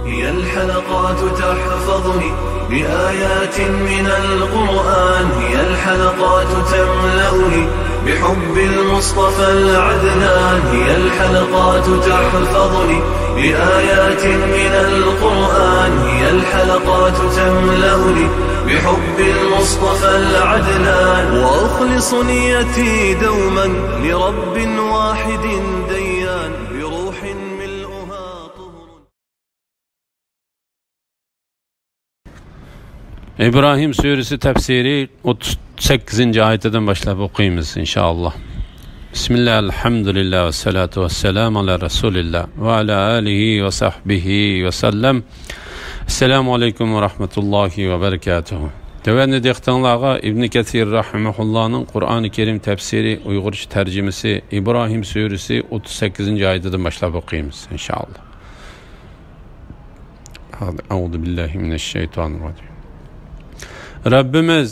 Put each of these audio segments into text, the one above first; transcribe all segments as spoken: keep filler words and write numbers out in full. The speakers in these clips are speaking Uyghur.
هي الحلقات تحفظني بآيات من القرآن، هي الحلقات تملأني بحب المصطفى العدنان، هي الحلقات تحفظني بآيات من القرآن، هي الحلقات تملأني بحب المصطفى العدنان، وأخلص نيتي دوما لرب واحد ديان، بروح ملؤها طهر. ئىبراھىم سۈرىسى تەپسىرى ئوتتۇز سەككىزىنچى ئايىتىدىن باشلاپ ئوقۇيمىز، ئىنشائاللا. بىسمىللا، ئەلھەمدۇلىللا، ۋەسسالاتۇ ۋەسسالامۇ ئالا رەسۇلىللا ۋە ئالا ئالىھى ۋە سەھبىھى ۋە سەللەم. ئەسسالامۇ ئەلەيكۇم ۋە رەھمەتۇللاھى ۋە بەرىكاتۇھۇ. تۆۋەندە دىققىتىڭلارغا ئىبنى كەسىر رەھىمەھۇللانىڭ قۇرئانى كەرىم تەپسىرى ئۇيغۇرچە تەرجىمىسى ئىبراھىم سۈرىسى ئوتتۇز سەككىزىنچى ئايىتىدىن باشلاپ ئوقۇيمىز، ئىنشائاللا. ئەئۇزۇ بىللاھى مىنەششەيتانىررەجىم. رەببىمىز،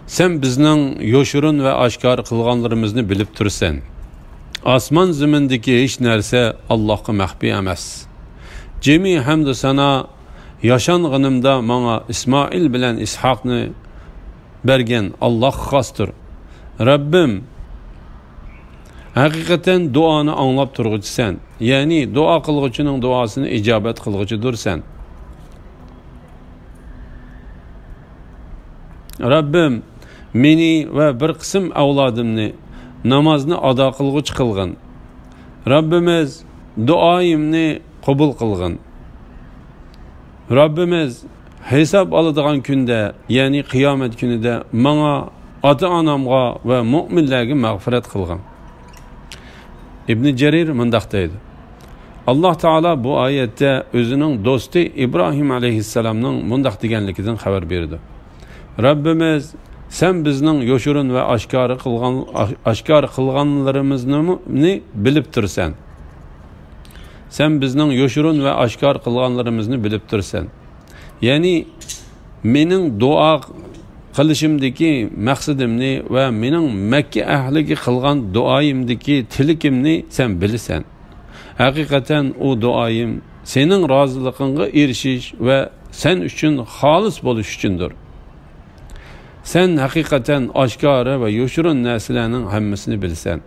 سەن بىزنىڭ يوشۇرۇن ۋە ئاشكارا قىلغانلىرىمىزنى بىلىپ تۇرىسەن. ئاسمان زېمىندىكى ھېچ نەرسە ئاللاھقا مەخپىي ئەمەس. جىمى ھەمدۇ سانا ياشانغىنىمدا ماڭا ئىسمائىل بىلەن ئىسھاقنى بەرگەن ئاللاھقا خاستۇر. رەببىم، ھەقىقەتەن دۇئانى ئاڭلاپ تۇرغۇچىسەن، يەنى دۇئا قىلغۇچىنىڭ دۇئاسىنى ئىجابەت قىلغۇچىدۇرسەن. رەببىم، مېنى ۋە بىر قىسىم ئەۋلادىمنى نامازنى ئادا قىلغۇچى قىلغىن. رەببىمىز، دۇئايىمنى قوبۇل قىلغىن. رەببىمىز، ھېساب ئالىدىغان كۈندە، يەنى قىيامەت كۈنىدە ماڭا، ئاتا-ئانامغا ۋە مۆمىنلەرگە مەغپىرەت قىلغىن. ئىبنى جەرىر مۇنداق دەيدۇ، ئاللاھ تائالا بۇ ئايەتتە ئۆزىنىڭ دوستى ئىبراھىم ئەلەيھىسسالامنىڭ مۇنداق دېگەنلىكىدىن خەۋەر بېرىدۇ. رەببىمىز، سەن بىزنىڭ يوشۇرۇن ۋە ئاشكارا قىلغان، ئاشكارا قىلغانلىرىمىزنى بىلىپ تۇرسەن. سەن بىزنىڭ يوشۇرۇن ۋە ئاشكارا قىلغانلىرىمىزنى بىلىپ تۇرسەن. يەنى مېنىڭ دۇئا قىلىشىمدىكى مەقسىتىمنى ۋە مېنىڭ مەككە ئەھلىگە قىلغان دۇئايىمدىكى تىلىكىمنى سەن بىلىسەن. ھەقىقەتەن ئۇ دۇئايىم سېنىڭ رازىلىقىڭغا ئېرىشىش ۋە سەن ئۈچۈن خالىس بولۇش ئۈچۈندۇر. سەن ھەقىقەتەن ئاشكارا ۋە يوشۇرۇن نەرسىلەرنىڭ ھەممىسىنى بىلىسەن.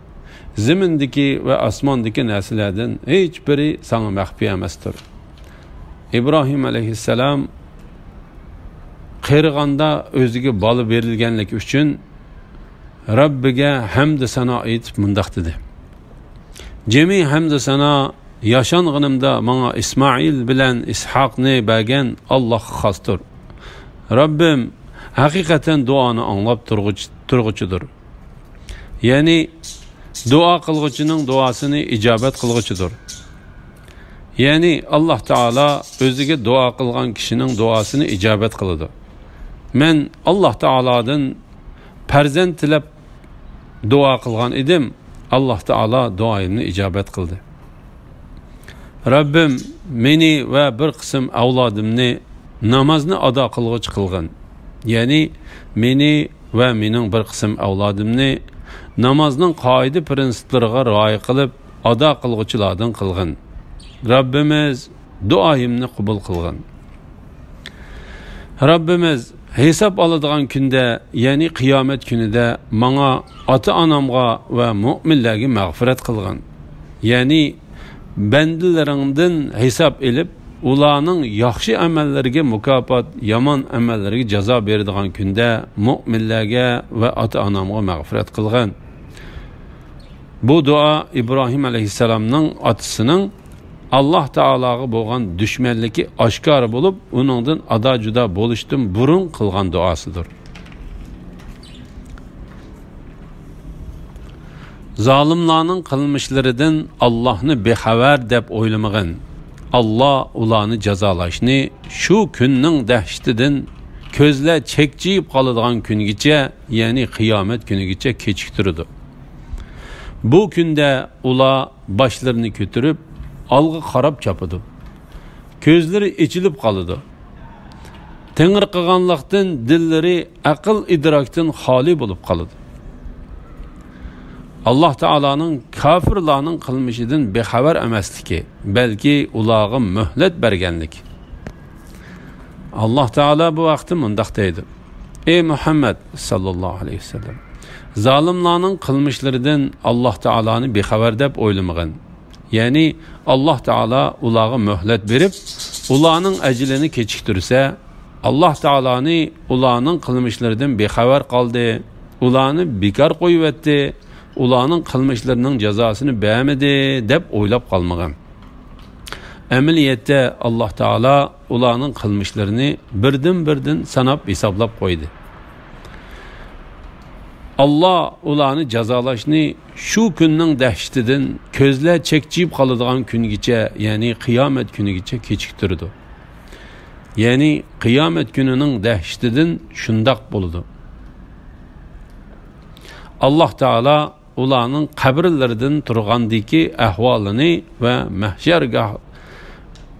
زېمىندىكى ۋە ئاسماندىكى نەرسىلەردىن ھېچبىرى ساڭا مەخپىي ئەمەستۇر. ئىبراھىم ئەلەيھىسسالام قېرىغاندا ئۆزىگە بالا بېرىلگەنلىكى ئۈچۈن رەببىگە ھەمدۇ سانا ئېيتىپ مۇنداق دېدى، جىمى ھەمدۇ سانا ياشانغىنىمدا ماڭا ئىسمائىل بىلەن ئىسھاقنى بەرگەن ئاللاھقا خاستۇر. رەببىم ھەقىقەتەن دۇئانى ئاڭلاپ تۇرغۇچى، تۇرغۇچىدۇر. يەنى دۇئا قىلغۇچىنىڭ دۇئاسىنى ئىجابەت قىلغۇچىدۇر. يەنى ئاللاھ تائالا ئۆزىگە دۇئا قىلغان كىشىنىڭ دۇئاسىنى ئىجابەت قىلىدۇ. مەن ئاللاھ تائالادىن پەرزەنت تىلەپ دۇئا قىلغان ئىدىم، ئاللاھ تائالا دۇئايىمنى ئىجابەت قىلدى. رەببىم، مېنى ۋە بىر قىسىم ئەۋلادىمنى نامازنى ئادا قىلغۇچى قىلغىن. يەنى مېنى ۋە مېنىڭ بىر قىسىم ئەۋلادىمنى نامازنىڭ قائىدە پىرىنسىپلىرىغا رىئايە قىلىپ ئادا قىلغۇچىلاردىن قىلغىن. رەببىمىز، دۇئايىمنى قوبۇل قىلغىن. رەببىمىز، ھېساب ئالىدىغان كۈندە، يەنى قىيامەت كۈنىدە ماڭا، ئاتا-ئانامغا ۋە مۆمىنلەرگە مەغپىرەت قىلغىن. يەنى بەندىلىرىڭدىن ھېساب ئېلىپ، ئۇلارنىڭ ياخشى ئەمەللىرىگە مۇكاپات، يامان ئەمەللىرىگە جازا بېرىدىغان كۈندە مۆمىنلەرگە ۋە ئاتا-ئانامغا مەغپىرەت قىلغىن. بۇ دۇئا ئىبراھىم ئەلەيھىسسالامنىڭ ئاتىسىنىڭ ئاللاھ تائالاغا بولغان دۈشمەنلىكى ئاشكارا بولۇپ، ئۇنىڭدىن ئادا-جۇدا بولۇشتىن بۇرۇن قىلغان دۇئاسىدۇر. زالىملارنىڭ قىلمىشلىرىدىن ئاللاھنى بىخەۋەر دەپ ئويلىمىغىن. ئاللاھ ئۇلارنى جازالاشنى شۇ كۈننىڭ دەھشىتىدىن كۆزلەر چەكچىيىپ قالىدىغان كۈنگىچە، يەنى قىيامەت كۈنىگىچە كېچىكتۈرىدۇ. بۇ كۈندە ئۇلار باشلىرىنى كۆتۈرۈپ، ئالغا قاراپ چاپىدۇ. كۆزلىرى ئېچىلىپ قالىدۇ. تېڭىرقىغانلىقتىن دىللىرى ئەقىل-ئىدراكتىن خالىي بولۇپ قالىدۇ. ئاللاھ تائالانىڭ كاپىرلارنىڭ قىلمىشىدىن بىخەۋەر ئەمەسلىكى، بەلكى ئۇلارغا مۆھلەت بەرگەنلىكى. ئاللاھ تائالا بۇ ھەقتە مۇنداق دەيدۇ: ئەي مۇھەممەد ساللاللاھۇ ئەلەيھى ۋەسەللەم، زالىملارنىڭ قىلمىشلىرىدىن ئاللاھ تائالانى بىخەۋەر دەپ ئويلىمىغىن. يەنى ئاللاھ تائالا ئۇلارغا مۆھلەت بېرىپ، ئۇلارنىڭ ئەجىلىنى كېچىكتۈرسە، ئاللاھ تائالانى ئۇلارنىڭ قىلمىشلىرىدىن بىخەۋەر قالدى، ئۇلارنى بىكار قويۇۋەتتى، ئۇلارنىڭ قىلمىشلىرىنىڭ جازاسىنى بەرمىدى دەپ ئويلاپ قالمىغىن. ئەمەلىيەتتە ئاللاھ تائالا ئۇلارنىڭ قىلمىشلىرىنى بىردىن-بىردىن ساناپ ھېسابلاپ قويدى. ئاللاھ ئۇلارنى جازالاشنى شۇ كۈننىڭ دەھشىتىدىن كۆزلەر چەكچىيىپ قالىدىغان كۈنگىچە، يەنى قىيامەت كۈنىگىچە كېچىكتۈرىدۇ. يەنى قىيامەت كۈنىنىڭ دەھشىتىدىن شۇنداق بولىدۇ. ئاللاھ تائالا ئۇلارنىڭ قەبرىلىرىدىن تۇرغاندىكى ئەھۋالىنى ۋە مەھشەرگاھ،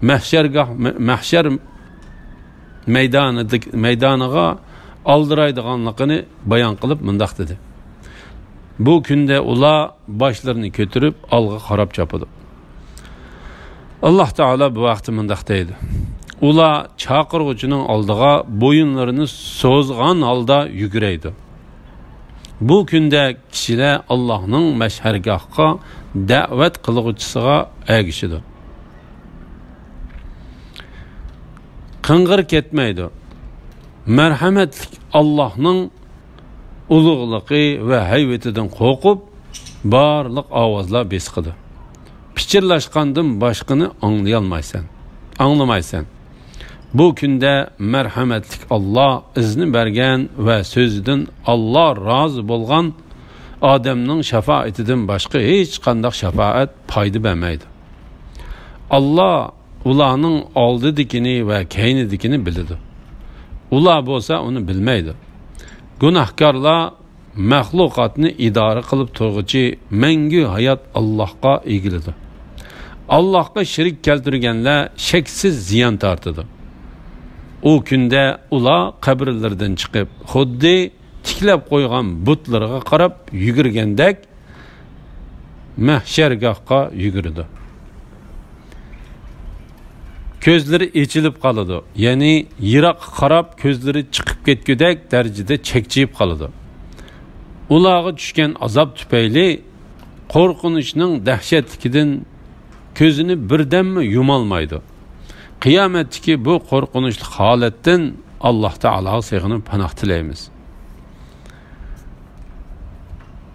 مەھشەرگاھ، مەھشەر مەيدانىدىكى، مەيدانىغا ئالدىرايدىغانلىقىنى بايان قىلىپ مۇنداق دېدى: بۇ كۈندە ئۇلار باشلىرىنى كۆتۈرۈپ ئالغا قاراپ چاپىدۇ. ئاللاھ تائالا بۇ ھەقتە مۇنداق دەيدۇ: ئۇلار چاقىرغۇچىنىڭ ئالدىغا بويۇنلىرىنى سوزغان ھالدا يۈگۈرەيدۇ. بۇ كۈندە كىشىلەر ئاللاھنىڭ مەھشەرگاھقا دەۋەت قىلغۇچىسىغا ئەگىشىدۇ. قىڭغىر كەتمەيدۇ. مەرھەمەتلىك ئاللاھنىڭ ئۇلۇغلۇقى ۋە ھەيۋىتىدىن قورقۇپ، بارلىق ئاۋازلار بېسىقىدۇ. پىچىرلاشقاندىن باشقىنى ئاڭلىيالمايسەن، ئاڭلىمايسەن. بۇ كۈندە مەرھەمەتلىك ئاللاھ ئىزنى بەرگەن ۋە سۆزىدىن ئاللاھ رازى بولغان ئادەمنىڭ شاپائىتىدىن باشقا ھېچقانداق شاپائەت پايدا بەرمەيدۇ. ئاللاھ ئۇلارنىڭ ئالدىدىكىنى ۋە كەينىدىكىنى بىلىدۇ. ئۇلار بولسا ئۇنى بىلمەيدۇ. گۇناھكارلار مەخلۇقاتنى ئىدارە قىلىپ تۇرغۇچى مەڭگۈ ھايات ئاللاھقا ئېگىلىدۇ. ئاللاھقا شېرىك كەلتۈرگەنلەر شەكسىز زىيان تارتىدۇ. ئۇ كۈندە ئۇلار قەبرىلىرىدىن چىقىپ، خۇددى تىكلەپ قويغان بۇتلىرىغا قاراپ يۈگۈرگەندەك مەھشەرگاھقا يۈگۈرىدۇ. كۆزلىرى ئېچىلىپ قالىدۇ، يەنى يىراققا قاراپ كۆزلىرى چىقىپ كەتكۈدەك دەرىجىدە چەكچىيىپ قالىدۇ. ئۇلارغا چۈشكەن ئازاب تۈپەيلى قورقۇنچنىڭ دەھشەتلىكىدىن كۆزىنى بىردەممۇ يۇمالمايدۇ. قىيامەتتىكى بۇ قورقۇنچلۇق ھالەتتىن ئاللاھ تائالاغا سېغىنىپ پاناھ تىلەيمىز.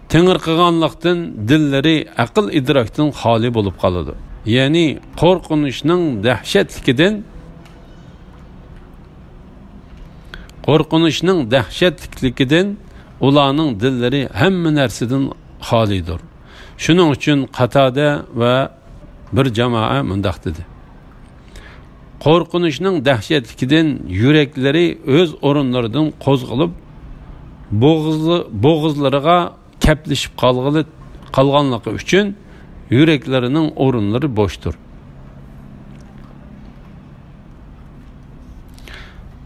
تېڭىرقىغانلىقتىن دىللىرى ئەقىل ئىدراكتىن خالىي بولۇپ قالىدۇ. يەنى قورقۇنچنىڭ دەھشەتلىكىدىن، قورقۇنچنىڭ دەھشەتلىكلىكىدىن ئۇلارنىڭ دىللىرى ھەممە نەرسىدىن خالىيدۇر. شۇنىڭ ئۈچۈن قاتادە ۋە بىر جامائە مۇنداق دېدى: قورقۇنچنىڭ دەھشەتلىكىدىن يۈرەكلىرى ئۆز ئورۇنلىرىدىن قوزغىلىپ، بوغۇزلى-، بوغۇزلىرىغا كەپلىشىپ قالغىلى-، قالغانلىقى ئۈچۈن يۈرەكلىرىنىڭ ئورۇنلىرى بوشتۇر.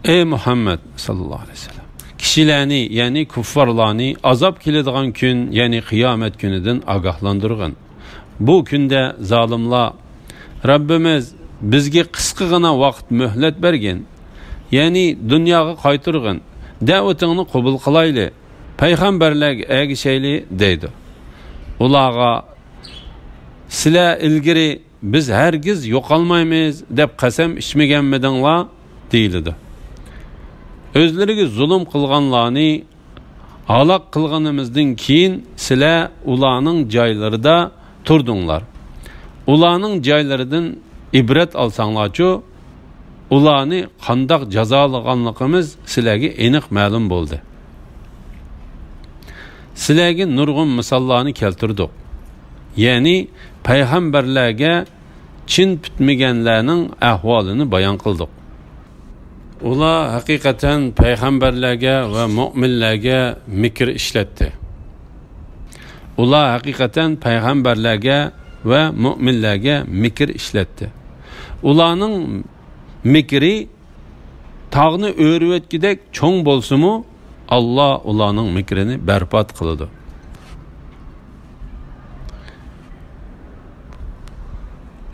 ئەي مۇھەممەد ساللاللاھۇ ئەلەيھى ۋەسەللەم، كىشىلەرنى، يەنى كۇففارلارنى ئازاب كېلىدىغان كۈن، يەنى قىيامەت كۈنىدىن ئاگاھلاندۇرغىن. بۇ كۈندە زالىملار: رەببىمىز، بىزگە قىسقىغىنا ۋاقىت مۆھلەت بەرگىن، يەنى دۇنياغا قايتۇرغىن، دەۋىتىڭنى قوبۇل قىلايلى، پەيغەمبەرلەرگە ئەگىشەيلى دەيدۇ. ئۇلارغا: سىلەر ئىلگىرى «بىز ھەرگىز يوقالمايمىز» دەپ قەسەم ئىچمىگەنمىدىڭلار؟ دېيىلىدۇ. ئۆزلىرىگە زۇلۇم قىلغانلارنى ھالاك قىلغىنىمىزدىن كېيىن سىلەر ئۇلارنىڭ جايلىرىدا تۇردۇڭلار. ئۇلارنىڭ جايلىرىدىن ئىبرەت ئالساڭلارچۇ، ئۇلارنى قانداق جازالىغانلىقىمىز سىلەرگە ئېنىق مەلۇم بولدى. سىلەرگە نۇرغۇن مىساللارنى كەلتۈردۇق. يەنى پەيغەمبەرلەرگە چىن پۈتمىگەنلەرنىڭ ئەھۋالىنى بايان قىلدۇق. ئۇلار ھەقىقەتەن پەيغەمبەرلەرگە ۋە مۆمىنلەرگە مىكىر ئىشلەتتى. ئۇلار ھەقىقەتەن پەيغەمبەرلەرگە ۋە مۆمىنلەرگە مىكىر ئىشلەتتى. ئۇلارنىڭ مىكرى تاغنى ئۆرۈۋەتكۈدەك چوڭ بولسىمۇ، ئاللا ئۇلارنىڭ مىكرىنى بەربات قىلىدۇ.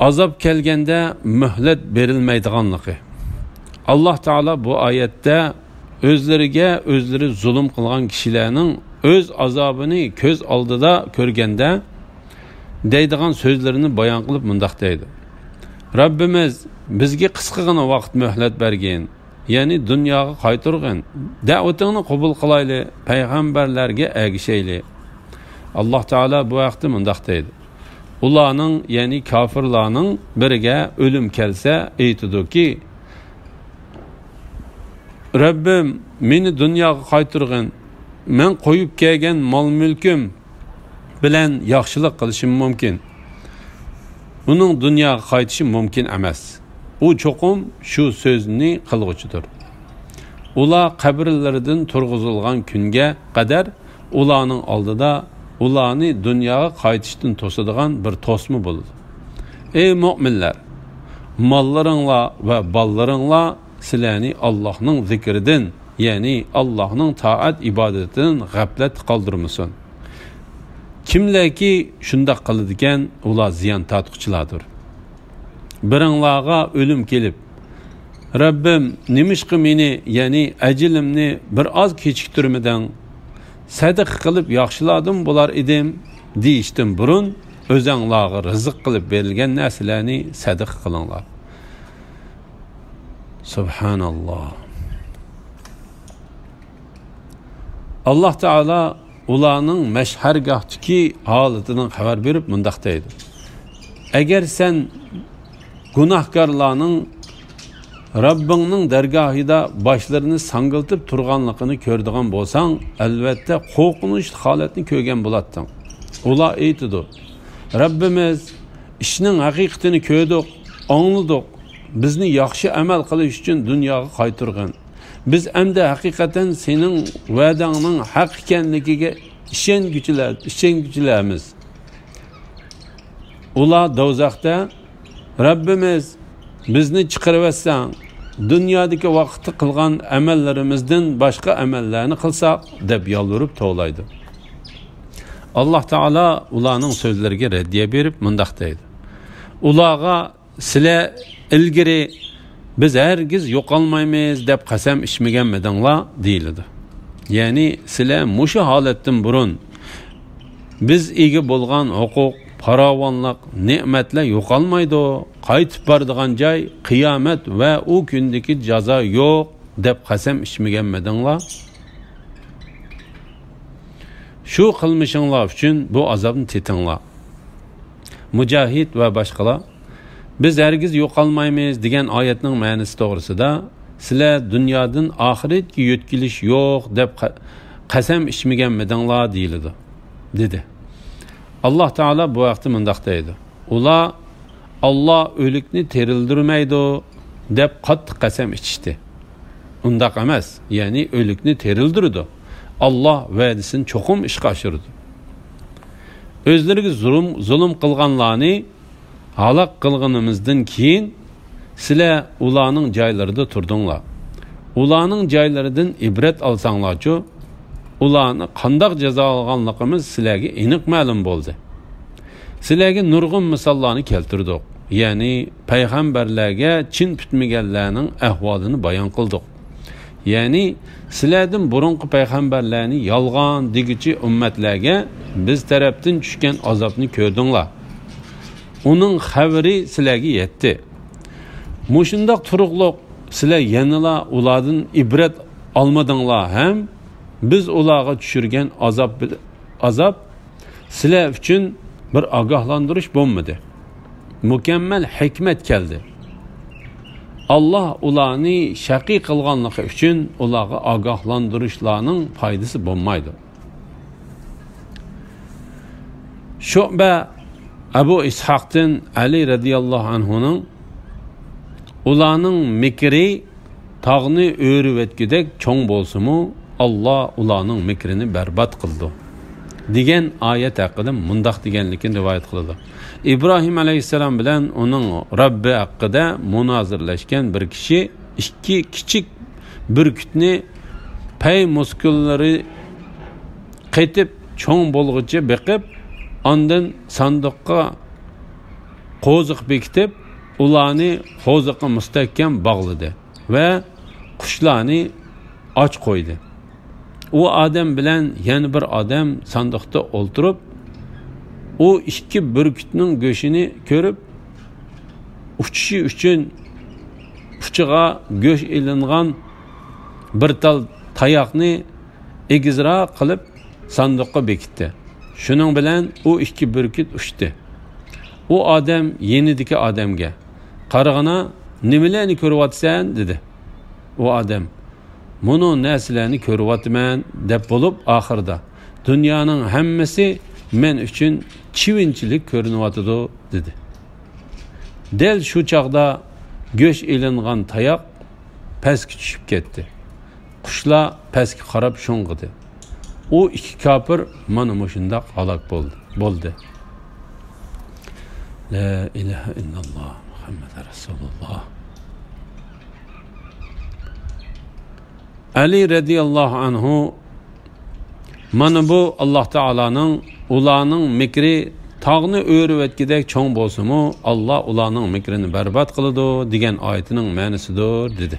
ئازاب كەلگەندە مۆھلەت بېرىلمەيدىغانلىقى. ئاللاھ تائالا بۇ ئايەتتە ئۆزلىرىگە ئۆزلىرى زۇلۇم قىلغان كىشىلەرنىڭ ئۆز ئازابىنى كۆز ئالدىدا كۆرگەندە دەيدىغان سۆزلىرىنى بايان قىلىپ مۇنداق دەيدۇ: رەببىمىز، بىزگە قىسقىغىنا ۋاقىت مۆھلەت بەرگىن، يەنى دۇنياغا قايتۇرغىن، دەۋىتىڭنى قوبۇل قىلايلى، پەيغەمبەرلەرگە ئەگىشەيلى. ئاللاھ تائالا بۇ ھەقتە مۇنداق دەيدۇ: ئۇلارنىڭ، يەنى كاپىرلارنىڭ بىرىگە ئۆلۈم كەلسە ئېيتىدۇكى، رەببىم، مېنى دۇنياغا قايتۇرغىن، مەن قويۇپ كەلگەن مال-مۈلكۈم بىلەن ياخشىلىق قىلىشىم مۇمكىن. ئۇنىڭ دۇنياغا قايتىشى مۇمكىن ئەمەس. ئۇ چوقۇم شۇ سۆزنى قىلغۇچىدۇر. ئۇلار قەبرىلىرىدىن تۇرغۇزۇلغان كۈنگە قەدەر ئۇلارنىڭ ئالدىدا ئۇلارنى دۇنياغا قايتىشتىن توسىدىغان بىر توسما بولىدۇ. ئەي مۆمىنلەر! ماللىرىڭلار ۋە بالىلىرىڭلار سىلەرنى ئاللاھنىڭ زىكرىدىن، يەنى ئاللاھنىڭ تائەت ئىبادىتىدىن غەپلەتتە قالدۇرمىسۇن. كىملەركى شۇنداق قىلىدىكەن، ئۇلار زىيان تارتقۇچىلاردۇر. بىرىڭلارغا ئۆلۈم كېلىپ، رەببىم، نېمىشقا مېنى، يەنى ئەجىلىمنى بىر ئاز كېچىكتۈرمىدىڭ؟ سەدىقە قىلىپ ياخشىلاردىن بولار ئىدىم، دېيىشتىن بۇرۇن، ئۆزەڭلارغا رىزىق قىلىپ بېرىلگەن نەرسىلەرنى سەدىقە قىلىڭلار. سۇبھاناللاھ. ئاللاھ تائالا ئۇلارنىڭ مەشھەرگاھتىكى ھالىتىدىن خەۋەر بېرىپ مۇنداق دەيدۇ: ئەگەر سەن گۇناھكارلارنىڭ رەببىڭنىڭ دەرگاھىدا باشلىرىنى ساڭگىلتىپ تۇرغانلىقىنى كۆرىدىغان بولساڭ، ئەلۋەتتە قورقۇنچلۇق ھالەتنى كۆرگەن بولاتتىڭ. ئۇلار ئېيتىدۇ: رەببىمىز، ئىشنىڭ ھەقىقىتىنى كۆردۇق، ئاڭلىدۇق. بىزنى ياخشى ئەمەل قىلىش ئۈچۈن دۇنياغا قايتۇرغىن. بىز ئەمدى ھەقىقەتەن سېنىڭ ۋەدەڭنىڭ ھەق ئىكەنلىكىگە ئىشەنگۈچىلەر، ئىشەنگۈچىلەرمىز. ئۇلار دوزاختا، رەببىمىز، بىزنى چىقىرىۋەتسەڭ، دۇنيادىكى ۋاقىتتا قىلغان ئەمەللىرىمىزدىن باشقا ئەمەللەرنى قىلساق، دەپ يالۋۇرۇپ توۋلايدۇ. ئاللاھ تائالا ئۇلارنىڭ سۆزلىرىگە رەددىيە بېرىپ مۇنداق دەيدۇ: ئۇلارغا سىلەر ئىلگىرى، بىز ھەرگىز يوقالمايمىز دەپ قەسەم ئىچمىگەنمىدىڭلار؟ دېيىلىدۇ. يەنى سىلەر مۇشۇ ھالەتتىن بۇرۇن، بىز ئىگە بولغان ھوقۇق، پاراۋانلىق، نېمەتلەر يوقالمايدۇ، قايتىپ بارىدىغان جاي قىيامەت ۋە ئۇ كۈندىكى جازا يوق دەپ قەسەم ئىچمىگەنمىدىڭلار؟ شۇ قىلمىشىڭلار ئۈچۈن بۇ ئازابنى تېتىڭلار. مۇجاھىد ۋە باشقىلار، بىز ھەرگىز يوقالمايمىز دېگەن ئايەتنىڭ مەنىسى توغرىسىدا، سىلەر دۇنيادىن ئاخىرەتكە يۆتكىلىش يوق دەپ قە-، قەسەم ئىچمىگەنمىدىڭلار؟ دېيىلىدۇ، دېدى. ئاللاھ تائالا بۇ ھەقتە مۇنداق دەيدۇ: ئۇلار، ئاللاھ ئۆلۈكنى تىرىلدۈرمەيدۇ دەپ قاتتىق قەسەم ئىچىشتى. ئۇنداق ئەمەس، يەنى ئۆلۈكنى تىرىلدۈرىدۇ. ئاللاھ ۋەدىسىنى چوقۇم ئىشقا ئاشۇرىدۇ. ئۆزلىرىگە زۇلۇم، زۇلۇم قىلغانلارنى ھالاك قىلغىنىمىزدىن كېيىن، سىلەر ئۇلارنىڭ جايلىرىدا تۇردۇڭلار. ئۇلارنىڭ جايلىرىدىن ئىبرەت ئالساڭلارچۇ، ئۇلارنى قانداق جازالىغانلىقىمىز سىلەرگە ئېنىق مەلۇم بولدى. سىلەرگە نۇرغۇن مىساللارنى كەلتۈردۇق، يەنى پەيغەمبەرلەرگە چىن پۈتمىگەنلەرنىڭ ئەھۋالىنى بايان قىلدۇق. يەنى سىلەردىن بۇرۇنقى پەيغەمبەرلەرنى يالغان دېگۈچى ئۈممەتلەرگە بىز تەرەپتىن چۈشكەن ئازابنى كۆردۈڭلار. ئۇنىڭ خەۋىرى سىلەرگە يەتتى. مۇشۇنداق تۇرۇقلۇق سىلەر يەنىلا ئۇلاردىن ئىبرەت ئالمىدىڭلار ھەم بىز ئۇلارغا چۈشۈرگەن ئازاب، ئازاب سىلەر ئۈچۈن بىر ئاگاھلاندۇرۇش بولمىدى. مۇكەممەل ھېكمەت كەلدى. ئاللاھ ئۇلارنى شەقىي قىلغانلىقى ئۈچۈن ئۇلارغا ئاگاھلاندۇرۇشلارنىڭ پايدىسى بولمايدۇ. شۇئبە ئەبۇ ئىسھاقتىن ئەلى رەزىياللاھۇ ئەنھۇنىڭ، ئۇلارنىڭ مىكرى تاغنى ئۆرۈۋەتكۈدەك چوڭ بولسىمۇ، ئاللاھ ئۇلارنىڭ مىكرىنى بەربات قىلىدۇ، دېگەن ئايەت ھەققىدە مۇنداق دېگەنلىكىنى رىۋايەت قىلىدۇ: ئىبراھىم ئەلەيھىسسالام بىلەن ئۇنىڭ رەببى ھەققىدە مۇنازىرىلەشكەن بىر كىشى ئىككى كىچىك بۈركۈتنى پەي مۇسكۇللىرى قېتىپ چوڭ بولغۇچە بېقىپ، ئاندىن ساندۇققا قوزۇق بېكىتىپ، ئۇلارنى قوزۇققا مۇستەھكەم باغلىدى. ۋە قۇشلارنى ئاچ قويدى. ئۇ ئادەم بىلەن يەنە بىر ئادەم ساندۇقتا ئولتۇرۇپ، ئۇ ئىككى بۈركۈتنىڭ گۆشىنى كۆرۈپ، ئۇچۇشى ئۈچۈن ئۇچىغا گۆش ئېلىنغان بىر تال تاياقنى ئېگىزراق قىلىپ ساندۇققا بېكىتتى. شۇنىڭ بىلەن ئۇ ئىككى بۈركۈت ئۇچتى. ئۇ ئادەم يېنىدىكى ئادەمگە، «قارىغىنا، نېمىلەرنى كۆرۈۋاتىسەن؟» دېدى. ئۇ ئادەم، «مۇنۇ نەرسىلەرنى كۆرۈۋاتىمەن» دەپ بولۇپ، ئاخىرىدا، «دۇنيانىڭ ھەممىسى مەن ئۈچۈن چىۋىنچىلىك كۆرۈنۈۋاتىدۇ» دېدى. دەل شۇ چاغدا گۆش ئېلىنغان تاياق پەسكە چۈشۈپ كەتتى. قۇشلار پەسكە قاراپ شۇڭغۇدى. ئۇ ئىككى كاپىر مانا مۇشۇنداق ھالاك بولدى، بولدى. لا ئىلاھە ئىللاللا، مۇھەممەد رەسۇلۇللا. ئەلى رەزىياللاھۇ ئەنھۇ، مانا بۇ ئاللاھ تائالانىڭ، ئۇلارنىڭ مىكرى تاغنى ئۆرۈۋەتكۈدەك چوڭ بولسىمۇ، ئاللاھ ئۇلارنىڭ مىكرىنى بەربات قىلىدۇ دېگەن ئايىتىنىڭ مەنىسىدۇر، دېدى.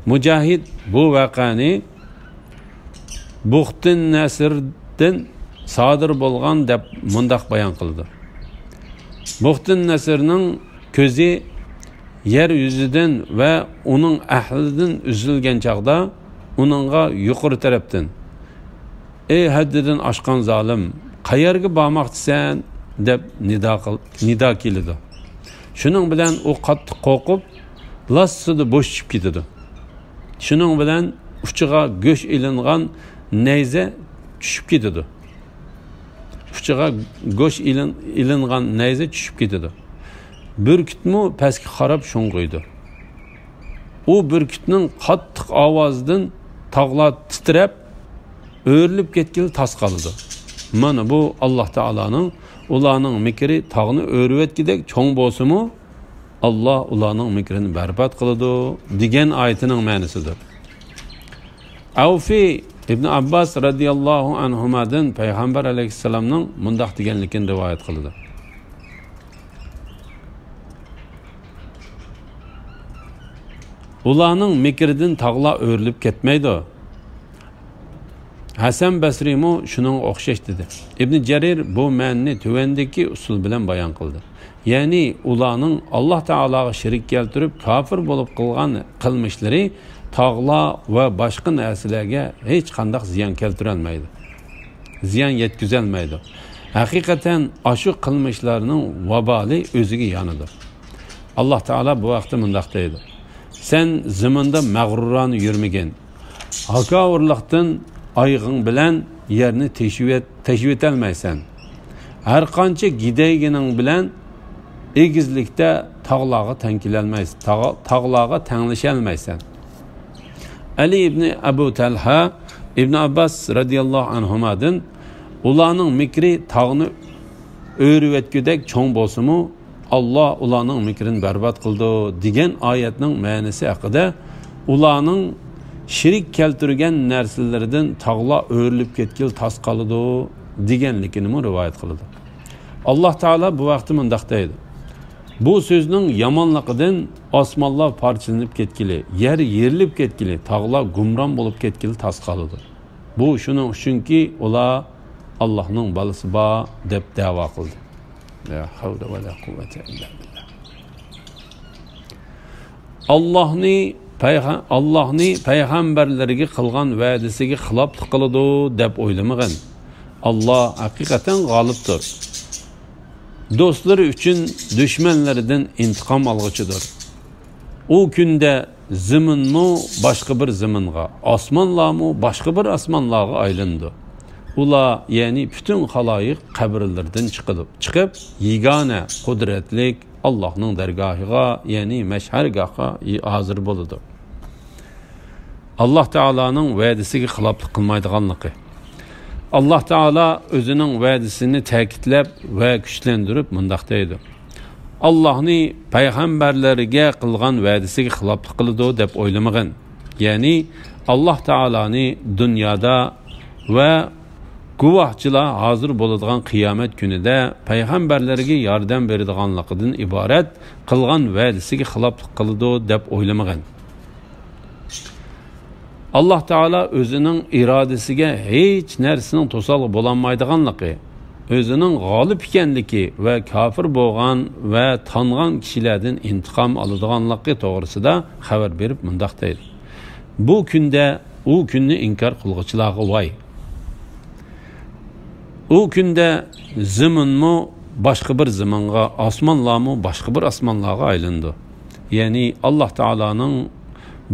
مۇجاھىد بۇ ۋەقەنى بۇختىن نەسردىن سادىر بولغان دەپ مۇنداق بايان قىلىدۇ. بۇختىن نەسرنىڭ كۆزى يەر يۈزىدىن ۋە ئۇنىڭ ئەھلىدىن ئۈزۈلگەن چاغدا، ئۇنىڭغا يۇقىرى تەرەپتىن، «ئەي ھەددىدىن ئاشقان زالىم، قەيەرگە بارماقچىسەن؟» دەپ نىدا قىل-، نىدا كېلىدۇ. شۇنىڭ بىلەن ئۇ قاتتىق قورقۇپ، لاسسىدە بوشىشىپ كېتىدۇ. شۇنىڭ بىلەن ئۇچىغا گۆش ئېلىنغان نەيزە چۈشۈپ كېتىدۇ. ئۇچىغا گۆش ئېلىن-، ئېلىنغان نەيزە چۈشۈپ كېتىدۇ. بۈركۈتمۇ پەسكە قاراپ شۇڭغۇيدۇ. ئۇ بۈركۈتنىڭ قاتتىق ئاۋازىدىن تاغلار تىترەپ، ئۆرۈلۈپ كەتكىلى تاس قالىدۇ. مانا بۇ ئاللاھ تائالانىڭ، ئۇلارنىڭ مىكرى تاغنى ئۆرۈۋەتكۈدەك چوڭ بولسىمۇ، ئاللاھ ئۇلارنىڭ مىكرىنى بەربات قىلىدۇ دېگەن ئايىتىنىڭ مەنىسىدۇر. ئەۋفى ئىبن ئابباس رەزىياللاھۇ ئەنھۇمادىن پەيغەمبەر ئەلەيھىسسالامنىڭ مۇنداق دېگەنلىكىنى رىۋايەت قىلىدۇ: «ئۇلارنىڭ مىكرىدىن تاغلار ئۆرۈلۈپ كەتمەيدۇ.» ھەسەن بەسرىمۇ شۇنىڭغا ئوخشاش دېدى. ئىبنى جەرىر بۇ مەنىنى تۆۋەندىكى ئۇسۇل بىلەن بايان قىلدى. يەنى ئۇلارنىڭ ئاللاھ تائالاغا شېرىك كەلتۈرۈپ كاپىر بولۇپ قىلغان قىلمىشلىرى تاغلار ۋە باشقا نەرسىلەرگە ھېچقانداق زىيان كەلتۈرەلمەيدۇ. زىيان يەتكۈزەلمەيدۇ. ھەقىقەتەن ئاشۇ قىلمىشلارنىڭ ۋابالى ئۆزىگە يانىدۇ. ئاللاھ تائالا بۇ ھەقتە مۇنداق دەيدۇ: «سەن زېمىندا مەغرۇرانە يۈرمىگىن. ھاكاۋۇرلۇقتىن ئايىغىڭ بىلەن يەرنى تېشىۋەت-، تېشىۋېتەلمەيسەن. ھەرقانچە گىدەيگىنىڭ بىلەن ئېگىزلىكتە تاغلارغا تەڭ كېلەلمەيسەن، تاغ-، تاغلارغا تەڭلىشەلمەيسەن.» ئەلى ئىبنى ئەبۇ تەلھە ئىبنى ئابباس رەزىياللاھۇ ئەنھۇمادىن، «ئۇلارنىڭ مىكرى تاغنى ئۆرۈۋەتكۈدەك چوڭ بولسىمۇ، ئاللاھ ئۇلارنىڭ مىكرىنى بەربات قىلىدۇ» دېگەن ئايەتنىڭ مەنىسى ھەققىدە، «ئۇلارنىڭ شېرىك كەلتۈرگەن نەرسىلىرىدىن تاغلار ئۆرۈلۈپ كەتكىلى تاس قالىدۇ» دېگەنلىكىنىمۇ رىۋايەت قىلىدۇ. ئاللاھ تائالا بۇ ھەقتە مۇنداق دەيدۇ: «بۇ سۆزنىڭ يامانلىقىدىن ئاسمانلار پارچىلىنىپ كەتكىلى، يەر يېرىلىپ كەتكىلى، تاغلار گۇمران بولۇپ كەتكىلى تاس قالىدۇ. بۇ شۇنىڭ ئۈچۈنكى، ئۇلار ئاللاھنىڭ بالىسى بار دەپ دەۋا قىلدى.» لا ھەۋلە ۋە لا قۇۋۋەتە ئىللا بىللا. ئاللاھنى، پەيغە-، ئاللاھنى پەيغەمبەرلىرىگە قىلغان ۋەدىسىگە خىلاپلىق قىلىدۇ دەپ ئويلىمىغىن. ئاللاھ ھەقىقەتەن غالىبتۇر. دوستلىرى ئۈچۈن دۈشمەنلىرىدىن ئىنتىقام ئالغۇچىدۇر. ئۇ كۈندە زېمىنمۇ باشقا بىر زېمىنغا، ئاسمانلارمۇ باشقا بىر ئاسمانلارغا ئايلىنىدۇ. ئۇلار، يەنى پۈتۈن خالايىق قەبرىلىرىدىن چىقىدۇ، چىقىپ، يېگانە قۇدرەتلىك ئاللاھنىڭ دەرگاھىغا، يەنى مەشھەرگاھقا ھازىر بولىدۇ. ئاللاھ تائالانىڭ ۋەدىسىگە خىلاپلىق قىلمايدىغانلىقى. ئاللاھ تائالا ئۆزىنىڭ ۋەدىسىنى تەكىتلەپ ۋە كۈچلەندۈرۈپ مۇنداق دەيدۇ: «ئاللاھنى پەيغەمبەرلىرىگە قىلغان ۋەدىسىگە خىلاپلىق قىلىدۇ دەپ ئويلىمىغىن.» يەنى ئاللاھ تائالانى دۇنيادا ۋە گۇۋاھچىلار ھازىر بولىدىغان قىيامەت كۈنىدە پەيغەمبەرلەرگە ياردەم بېرىدىغانلىقىدىن ئىبارەت قىلغان ۋەدىسىگە خىلاپلىق قىلىدۇ دەپ ئويلىمىغىن. ئاللاھ تائالا ئۆزىنىڭ ئىرادىسىگە ھېچ نەرسىنىڭ توسالغۇ بولالمايدىغانلىقى، ئۆزىنىڭ غالىب ئىكەنلىكى ۋە كاپىر بولغان ۋە تانغان كىشىلەردىن ئىنتىقام ئالىدىغانلىقى توغرىسىدا خەۋەر بېرىپ مۇنداق دەيدۇ: بۇ كۈندە ئۇ كۈننى ئىنكار قىلغۇچىلارغا ۋاي! ئۇ كۈندە زېمىنمۇ باشقا بىر زېمىنغا، ئاسمانلارمۇ باشقا بىر ئاسمانلارغا ئايلىنىدۇ. يەنى ئاللاھ تائالانىڭ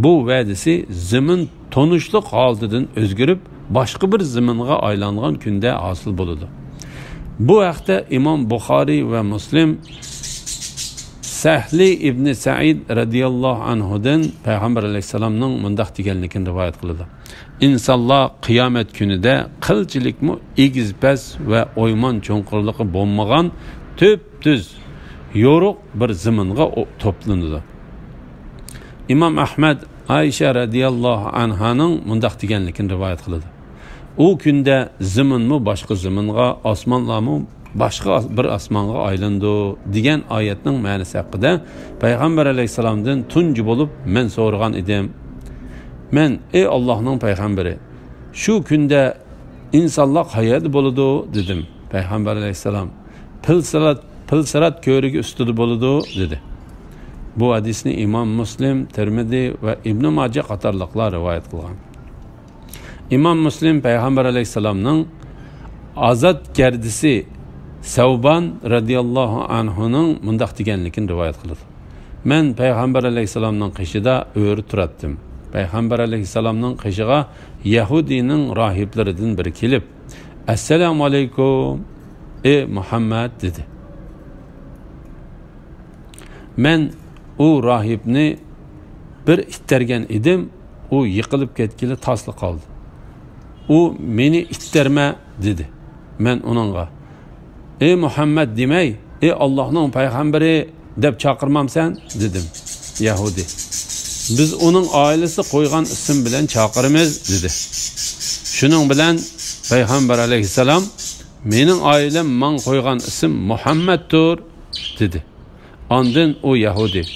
بۇ ۋەدىسى زېمىن تونۇشلۇق ھالىتىدىن ئۆزگىرىپ، باشقا بىر زېمىنغا ئايلانغان كۈندە ھاسىل بولىدۇ. بۇ ھەقتە ئىمام بۇخارىي ۋە مۇسلىم سەھلى ئىبنى سەئىد رەزىياللاھۇ ئەنھۇدىن پەيغەمبەر ئەلەيھىسسالامنىڭ مۇنداق دېگەنلىكىنى رىۋايەت قىلىدۇ: ئىنسانلار قىيامەت كۈنىدە قىلچىلىكمۇ ئېگىز-پەس ۋە ئويمان-چوڭقۇرلۇقى بولمىغان تۈپتۈز، يورۇق بىر زېمىنغا ئو-، توپلىنىدۇ. ئىمام ئەھمەد ئائىشە رەزىياللاھۇ ئەنھانىڭ مۇنداق دېگەنلىكىنى رىۋايەت قىلىدۇ: ئۇ كۈندە زېمىنمۇ باشقا زېمىنغا، ئاسمانلارمۇ باشقا بىر ئاسمانغا ئايلىنىدۇ، دېگەن ئايەتنىڭ مەنىسى ھەققىدە پەيغەمبەر ئەلەيھىسسالامدىن تۇنجى بولۇپ مەن سورىغان ئىدىم. مەن: ئەي ئاللاھنىڭ پەيغەمبىرى، شۇ كۈندە ئىنسانلار قەيەردە بولىدۇ؟ دېدىم. پەيغەمبەر ئەلەيھىسسالام: پىل سىرات، پىل سىرات كۆۋرۈكى ئۈستىدە بولىدۇ، دېدى. بۇ ھەدىسنى ئىمام مۇسلىم، تىرمىزى ۋە ئىبنى ماجە قاتارلىقلار رىۋايەت قىلغان. ئىمام مۇسلىم پەيغەمبەر ئەلەيھىسسالامنىڭ ئازاد گەردىسى سەۋبان رەزىياللاھۇ ئەنھۇنىڭ مۇنداق دېگەنلىكىنى رىۋايەت قىلىدۇ: مەن پەيغەمبەر ئەلەيھىسسالامنىڭ قېشىدا ئۆرە تۇراتتىم. پەيغەمبەر ئەلەيھىسسالامنىڭ قېشىغا يەھۇدىينىڭ راھىبلىرىدىن بىرى كېلىپ، ئەسسالامۇ ئەلەيكۇم، ئى مۇھەممەد، دېدى. مەن ئۇ راھىبنى بىر ئىتتەرگەن ئىدىم، ئۇ يىقىلىپ كەتكىلى تاسلا قالدى. ئۇ مېنى ئىتتەرمە دېدى. مەن ئۇنىڭغا، ئى مۇھەممەد دېمەي، ئى ئاللاھنىڭ پەيغەمبىرى دەپ چاقىرمامسەن؟ دېدىم. يەھۇدىي، بىز ئۇنىڭ ئائىلىسى قويغان ئىسىم بىلەن چاقىرىمىز، دېدى. شۇنىڭ بىلەن پەيغەمبەر ئەلەيھىسسالام، مېنىڭ ئائىلەم ماڭا قويغان ئىسىم مۇھەممەدتۇر، دېدى. ئاندىن ئۇ يەھۇدىي،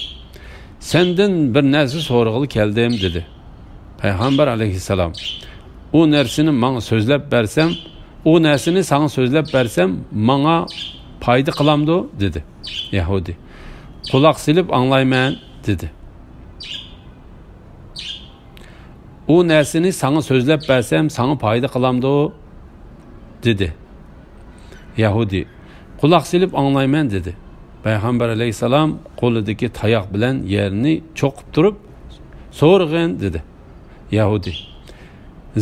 سەندىن بىر نەرسە سورىغىلى كەلدىم، دېدى. پەيغەمبەر ئەلەيھىسسالام، ئۇ نەرسىنى ماڭا سۆزلەپ بەرسەم، ئۇ نەرسىنى ساڭا سۆزلەپ بەرسەم، ماڭا پايدا قىلامدۇ؟ دېدى. يەھۇدىي، قۇلاق سېلىپ ئاڭلايمەن، دېدى. ئۇ نەرسىنى ساڭا سۆزلەپ بەرسەم، ساڭا پايدا قىلامدۇ؟ دېدى. يەھۇدىي، قۇلاق سېلىپ ئاڭلايمەن، دېدى. پەيغەمبەر ئەلەيھىسسالام قولىدىكى تاياق بىلەن يەرنى چوقۇپ تۇرۇپ، سورىغىن، دېدى. يەھۇدىي،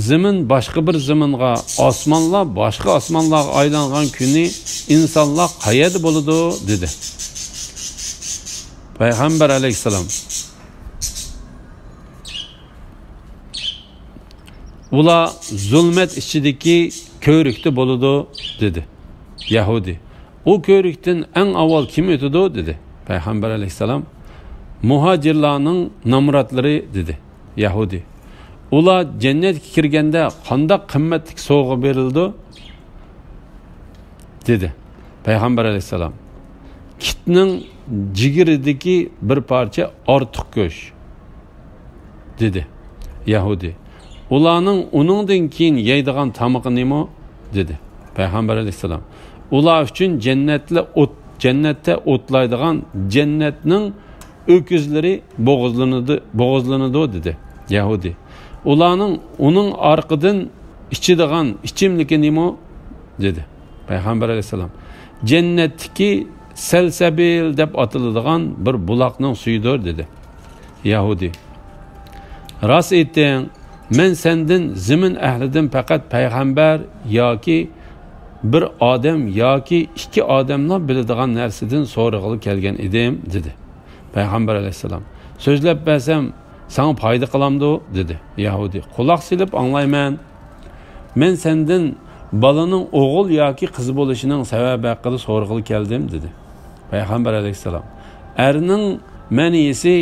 زېمىن باشقا بىر زېمىنغا، ئاسمانلار باشقا ئاسمانلارغا ئايلانغان كۈنى ئىنسانلار قەيەردە بولىدۇ؟ دېدى. پەيغەمبەر ئەلەيھىسسالام، ئۇلار زۇلمەت ئىچىدىكى كۆۋرۈكتە بولىدۇ، دېدى. يەھۇدىي، ئۇ كۆۋرۈكتىن ئەڭ ئاۋۋال كىم ئۆتىدۇ؟ دېدى. پەيغەمبەر ئەلەيھىسسالام، مۇھاجىرلارنىڭ نامراتلىرى، دېدى. يەھۇدىي، ئۇلار جەننەتكە كىرگەندە قانداق قىممەتلىك سوۋغا بېرىلىدۇ؟ دېدى. پەيغەمبەر ئەلەيھىسسالام، كىتنىڭ جىگىرىدىكى بىر پارچە ئارتۇق گۆش، دېدى. يەھۇدىي، ئۇلارنىڭ ئۇنىڭدىن كېيىن يەيدىغان تامىقى نېمە؟ دېدى. پەيغەمبەر ئەلەيھىسسالام، ئۇلار ئۈچۈن جەننەتلە ئوت، جەننەتتە ئوتلايدىغان جەننەتنىڭ ئۆكۈزلىرى بوغۇزلىنىدۇ، بوغۇزلىنىدۇ، دېدى. يەھۇدىي، ئۇلارنىڭ ئۇنىڭ ئارقىدىن ئىچىدىغان ئىچىملىكى نېمە؟ دېدى. پەيغەمبەر ئەلەيھىسسالام، جەننەتتىكى سەلسەبىل دەپ ئاتىلىدىغان بىر بۇلاقنىڭ سۈيىدۇر، دېدى. يەھۇدىي، راست ئېيتتىڭ، مەن سەندىن زېمىن ئەھلىدىن پەقەت پەيغەمبەر ياكى بىر ئادەم ياكى ئىككى ئادەملا بىلىدىغان نەرسىدىن سورىغىلى كەلگەن ئىدىم، دېدى. پەيغەمبەر ئەلەيھىسسالام، سۆزلەپ بەرسەم، ساڭا پايدا قىلامدۇ؟ دېدى. يەھۇدىي، قۇلاق سېلىپ ئاڭلايمەن. مەن سەندىن بالىنىڭ ئوغۇل ياكى قىز بولۇشىنىڭ سەۋەبى ھەققىدە سورىغىلى كەلدىم، دېدى. پەيغەمبەر ئەلەيھىسسالام، ئەرنىڭ مەنىسى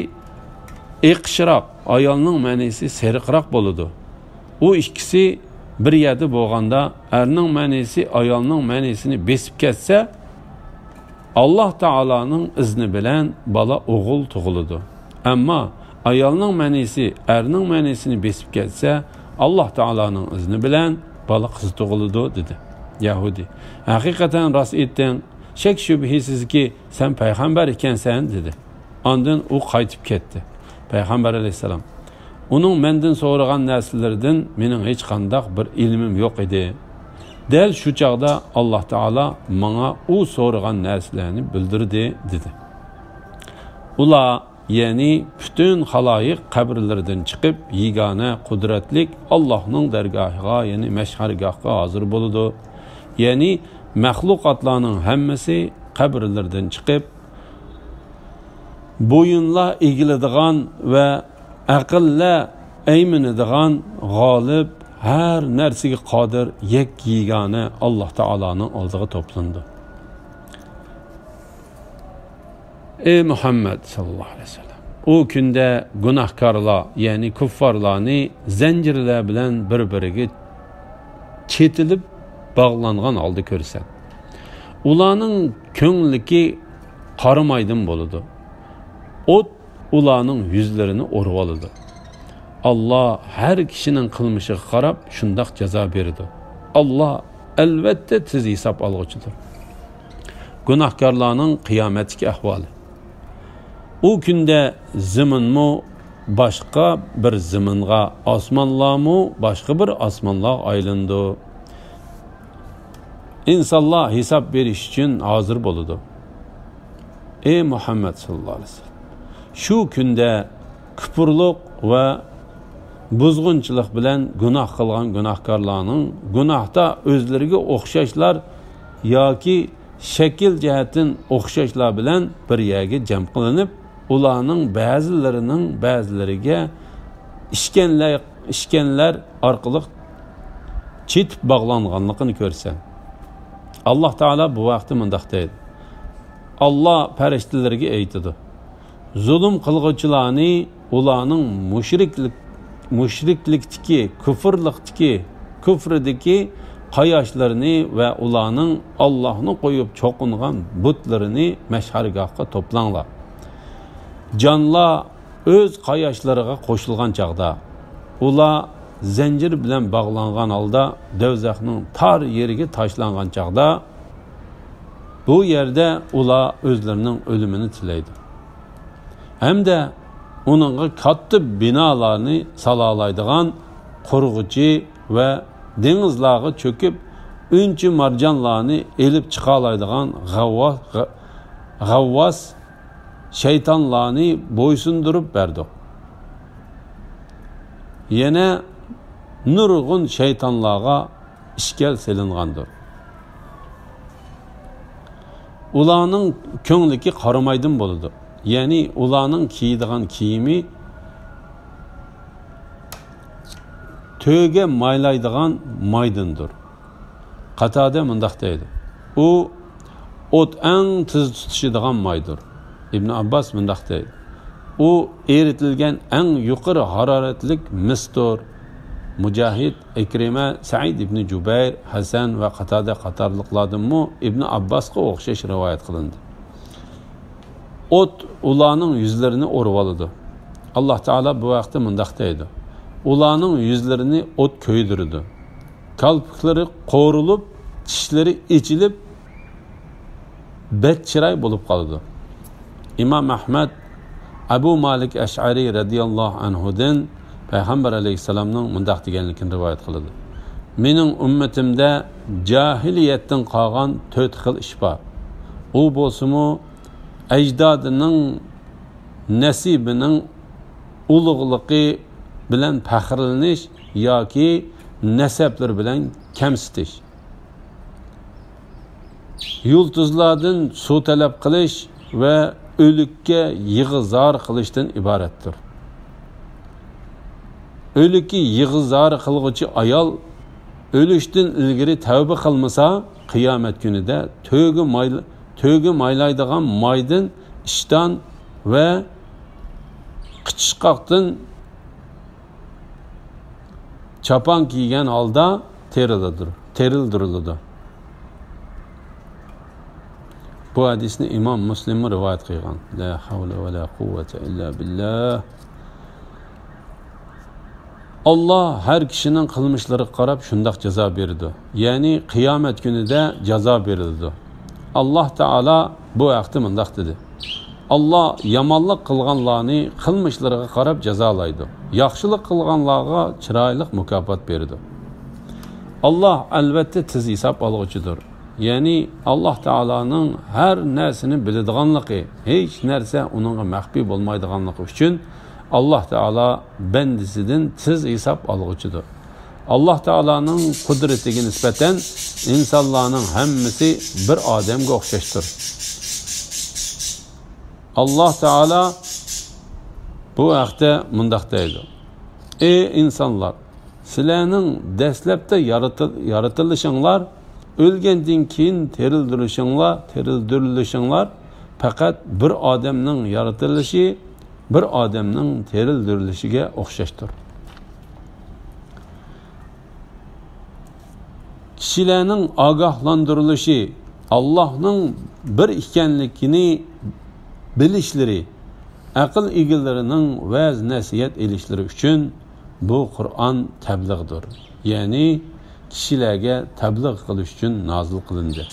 ئېقىشراق، ئايالنىڭ مەنىسى سېرىقراق بولىدۇ. ئۇ ئىككىسى بىر يەردە بولغاندا، ئەرنىڭ مەنىسى ئايالنىڭ مەنىسىنى بېسىپ كەتسە، ئاللاھ تائالانىڭ ئىزنى بىلەن بالا ئوغۇل تۇغۇلىدۇ. ئەمما ئايالنىڭ مەنىسى ئەرنىڭ مەنىسىنى بېسىپ كەتسە، ئاللاھ تائالانىڭ ئىزنى بىلەن بالا قىز تۇغۇلىدۇ، دېدى. يەھۇدىي، ھەقىقەتەن راست ئېيتتىڭ، شەك شۈبھىسىزكى، سەن پەيغەمبەر ئىكەنسەن، دېدى. ئاندىن ئۇ قايتىپ كەتتى. پەيغەمبەر ئەلەيھىسسالام، ئۇنىڭ مەندىن سورىغان نەرسىلىرىدىن مېنىڭ ھېچقانداق بىر ئىلمىم يوق ئىدى. دەل شۇ چاغدا ئاللاھ تائالا ماڭا ئۇ سورىغان نەرسىلەرنى بىلدۈردى، دېدى. ئۇلار، يەنى پۈتۈن خالايىق قەبرىلىرىدىن چىقىپ، يېگانە قۇدرەتلىك ئاللاھنىڭ دەرگاھىغا، يەنى مەشئەرگاھقا ھازىر بولىدۇ. يەنى مەخلۇقاتلارنىڭ ھەممىسى قەبرىلىرىدىن چىقىپ، بويۇنلار ئېگىلىدىغان ۋە ئەقىللەر ئەيمىنىدىغان غالىب، ھەر نەرسىگە قادىر يەككە يېگانە ئاللاھ تائالانىڭ ئالدىغا توپلىنىدۇ. ئەي مۇھەممەد ساللاللاھۇ ئەلەيھى ۋەسەللەم، ئۇ كۈندە گۇناھكارلار، يەنى كۇففارلارنى زەنجىرلەر بىلەن بىر-بىرىگە چېتىلىپ باغلانغان ھالدا كۆرىسەن. ئۇلارنىڭ كۆڭلىكى قارا مايدىن بولىدۇ. ئوت ئۇلارنىڭ يۈزلىرىنى ئورىۋالىدۇ. ئاللاھ ھەر كىشىنىڭ قىلمىشىغا قاراپ شۇنداق جازا بېرىدۇ. ئاللاھ ئەلۋەتتە تېز ھېساب ئالغۇچىدۇر. گۇناھكارلارنىڭ قىيامەتتىكى ئەھۋالى. ئۇ كۈندە زېمىنمۇ باشقا بىر زېمىنغا، ئاسمانلارمۇ باشقا بىر ئاسمانلارغا ئايلىنىدۇ. ئىنسانلار ھېساب بېرىش ئۈچۈن ھازىر بولىدۇ. ئەي مۇھەممەد ساللاللاھۇ ئەلەيھى ۋەسەللەم، شۇ كۈندە كۇپۇرلۇق ۋە بۇزغۇنچىلىق بىلەن گۇناھ قىلغان گۇناھكارلارنىڭ گۇناھتا ئۆزلىرىگە ئوخشاشلار ياكى شەكىل جەھەتتىن ئوخشاشلار بىلەن بىر يەرگە جەم قىلىنىپ، ئۇلارنىڭ بەزىلىرىنىڭ بەزىلىرىگە ئىشكەنلەر، ئىشكەنلەر ئارقىلىق چېتىپ باغلانغانلىقىنى كۆرىسەن. ئاللاھ تائالا بۇ ھەقتە مۇنداق دەيدۇ: ئاللاھ پەرىشتىلىرىگە ئېيتىدۇ، زۇلۇم قىلغۇچىلارنى ئۇلارنىڭ مۇشرىكلىك، مۇشرىكلىكتىكى، كۇفرلۇقتىكى، كۇفرىدىكى قاياشلىرىنى ۋە ئۇلارنىڭ ئاللاھنى قويۇپ چوقۇنغان بۇتلىرىنى مەشئەرگاھقا توپلاڭلار. جانلار ئۆز قاياشلىرىغا قوشۇلغان چاغدا، ئۇلار زەنجىر بىلەن باغلانغان ھالدا دوزاخنىڭ تار يېرىگە تاشلانغان چاغدا، بۇ يەردە ئۇلار ئۆزلىرىنىڭ ئۆلۈمىنى تىلەيدۇ. ھەمدە ئۇنىڭغا كاتتا بىنالارنى سالالايدىغان قۇرغۇچى ۋە دېڭىزلارغا چۆكۈپ، ئۈنچە مارجانلارنى ئېلىپ چىقالايدىغان غەۋۋا-، غە-، غەۋۋاس شەيتانلارنى بويسۇندۇرۇپ بەردۇق. يەنە نۇرغۇن شەيتانلارغا ئىشكەل سېلىنغاندۇر. ئۇلارنىڭ كۆڭلىكى قارا مايدىن بولىدۇ. يەنى ئۇلارنىڭ كىيىدىغان كىيىمى تۆگە مايلايدىغان مايدىندۇر. قاتادە مۇنداق دەيدۇ: ئۇ ئوت ئەڭ تېز تۇتىشىدىغان مايدۇر. ئىبن ئابباس مۇنداق دەيدۇ: ئۇ ئېرىتىلگەن ئەڭ يۇقىرى ھارارەتلىك مىستۇر. مۇجاھىد، ئىكرىمە، سەئىد ئىبنى جۇبەير، ھەسەن ۋە قاتادە قاتارلىقلاردىنمۇ ئىبنى ئابباسقا ئوخشاش رىۋايەت قىلىندى. ئوت ئۇلارنىڭ يۈزلىرىنى ئورىۋالىدۇ. ئاللاھ تائالا بۇ ھەقتە مۇنداق دەيدۇ: ئۇلارنىڭ يۈزلىرىنى ئوت كۆيدۈرىدۇ. كالپۇكلىرى قورۇلۇپ، چىشلىرى ئېچىلىپ، بەتچىراي بولۇپ قالىدۇ. ئىمام ئەھمەد ئەبۇ مالىك ئەشئەرى رەزىياللاھۇ ئەنھۇدىن پەيغەمبەر ئەلەيھىسسالامنىڭ مۇنداق دېگەنلىكىنى رىۋايەت قىلىدۇ: مېنىڭ ئۈممىتىمدە جاھىلىيەتتىن قالغان تۆت خىل ئىش بار. ئۇ بولسىمۇ ئەجدادىنىڭ نەسىبىنىڭ ئۇلۇغلۇقى بىلەن پەخىرلىنىش ياكى نەسەبلىرى بىلەن كەمسىتىش، يۇلتۇزلاردىن سۇ تەلەپ قىلىش ۋە ئۆلۈككە يىغا-زار قىلىشتىن ئىبارەتتۇر. ئۆلۈككە يىغا-زار قىلغۇچى ئايال ئۆلۈشتىن ئىلگىرى تەۋبە قىلمىسا، قىيامەت كۈنىدە تۆگە مايل-، تۆگە مايلايدىغان مايدىن ئىشتان ۋە قىچىشقاقتىن چاپان كىيگەن ھالدا تېرىلدۇر-، تېرىلدۈرۈلىدۇ. بۇ ھەدىسنى ئىمام مۇسلىممۇ رىۋايەت قىلغان. لا ھەۋلە ۋە لا قۇۋۋەتە ئىللا بىللا. ئاللا ھەر كىشىنىڭ قىلمىشلىرىغا قاراپ شۇنداق جازا بېرىدۇ. يەنى قىيامەت كۈنىدە جازا بېرىلىدۇ. ئاللا تائالا بۇ ھەقتە مۇنداق دېدى: ئاللا يامانلىق قىلغانلارنى قىلمىشلىرىغا قاراپ جازالايدۇ. ياخشىلىق قىلغانلارغا چىرايلىق مۇكاپات بېرىدۇ. ئاللا ئەلۋەتتە تېز ھېساب ئالغۇچىدۇر. يەنى ئاللا تائالانىڭ ھەر نەرسىنى بىلىدىغانلىقى، ھېچ نەرسە ئۇنىڭغا مەخپىي بولمايدىغانلىقى ئۈچۈن ئاللا تائالا بەندىسىدىن تېز ھېساب ئالغۇچىدۇر. ئاللا تائالانىڭ قۇدرىتىگە نىسبەتەن ئىنسانلارنىڭ ھەممىسى بىر ئادەمگە ئوخشاشتۇر. ئاللا تائالا بۇ ھەقتە مۇنداق دەيدۇ: ئى ئىنسانلار! سىلەرنىڭ دەسلەپتە يارىتىل-، يارىتىلىشىڭلار، ئۆلگەندىن كېيىن تىرىلدۈرۈلۈشۈڭلار، تىرىلدۈرۈلۈشۈڭلار پەقەت بىر ئادەمنىڭ يارىتىلىشى، بىر ئادەمنىڭ تىرىلدۈرۈلۈشىگە ئوخشاشتۇر. كىشىلەرنىڭ ئاگاھلاندۇرۇلۇشى، ئاللاھنىڭ بىر ئىكەنلىكىنى بىلىشلىرى، ئەقىل ئىگىلىرىنىڭ ۋەز-نەسىھەت ئېلىشلىرى ئۈچۈن بۇ قۇرئان تەبلىغدۇر. يەنى كىشىلەرگە تەبلىغ قىلىش ئۈچۈن نازىل قىلىندى.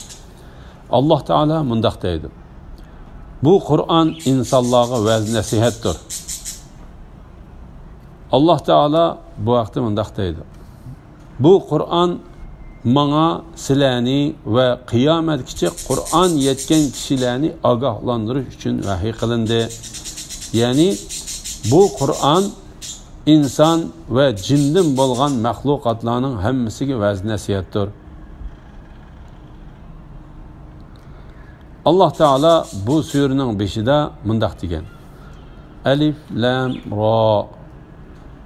ئاللا تائالا مۇنداق دەيدۇ: بۇ قۇرئان ئىنسانلارغا ۋەز-نەسىھەتتۇر. ئاللا تائالا بۇ ھەقتە مۇنداق دەيدۇ: بۇ قۇرئان ماڭا سىلەرنى ۋە قىيامەتكىچە قۇرئان يەتكەن كىشىلەرنى ئاگاھلاندۇرۇش ئۈچۈن ۋەھىي قىلىندى. يەنى بۇ قۇرئان ئىنسان ۋە جىندىن بولغان مەخلۇقاتلارنىڭ ھەممىسىگە ۋەز-نەسىھەتتۇر. ئاللا تائالا بۇ سۈرىنىڭ بېشىدا مۇنداق دېگەن: ئەلىف لام را.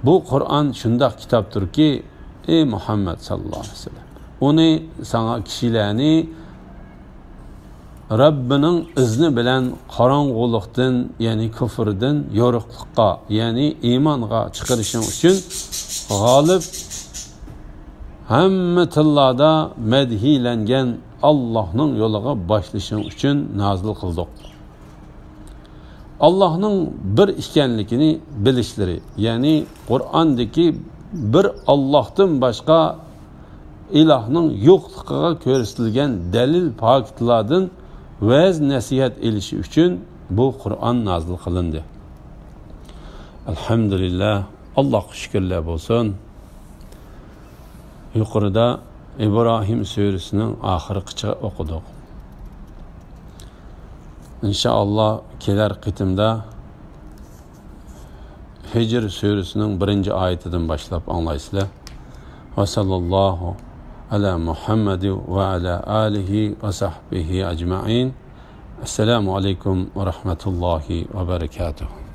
بۇ قۇرئان شۇنداق كىتابتۇركى، ئى مۇھەممەد ساللاللاھۇ ئەلەيھى ۋەسەللەم، ئۇنى ساڭا كىشىلەرنى رەببىنىڭ ئىزنى بىلەن قاراڭغۇلۇقتىن، يەنى كۇفۇردىن يورۇقلۇققا، يەنى ئىمانغا چىقىرىشىڭ ئۈچۈن غالىب، ھەممە تىللاردا مەدھىيلەنگەن ئاللاھنىڭ يولىغا باشلىشىڭ ئۈچۈن نازىل قىلدۇق. ئاللاھنىڭ بىر ئىكەنلىكىنى بىلىشلىرى، يەنى قۇرئاندىكى بىر ئاللاھتىن باشقا ئىلاھنىڭ يوقلۇقىغا كۆرسىتىلگەن دەلىل پاكىتلاردىن ۋەز-نەسىھەت ئېلىشى ئۈچۈن بۇ قۇرئان نازىل قىلىندى. ئەلھەمدۇلىللاھ، ئاللاھقا شۈكۈرلەر بولسۇن. يۇقىرىدا ئىبراھىم سۈرىسىنىڭ ئاخىرقىچە ئوقۇدۇق. ئىنشائاللاھ، كېلەر قېتىمدا ھىجر سۈرىسىنىڭ بىرىنچى ئايىتىدىن باشلاپ ئاڭلايسىلەر. ۋە ساللاللاھۇ ئەلا مۇھەممەدى ۋە ئەلا ئالىھى ۋە سەھبىھى ئەجمەئىن. ئەسسالامۇ ئەلەيكۇم ۋە رەھمەتۇللاھى ۋە بەرەكاتۇھۇ.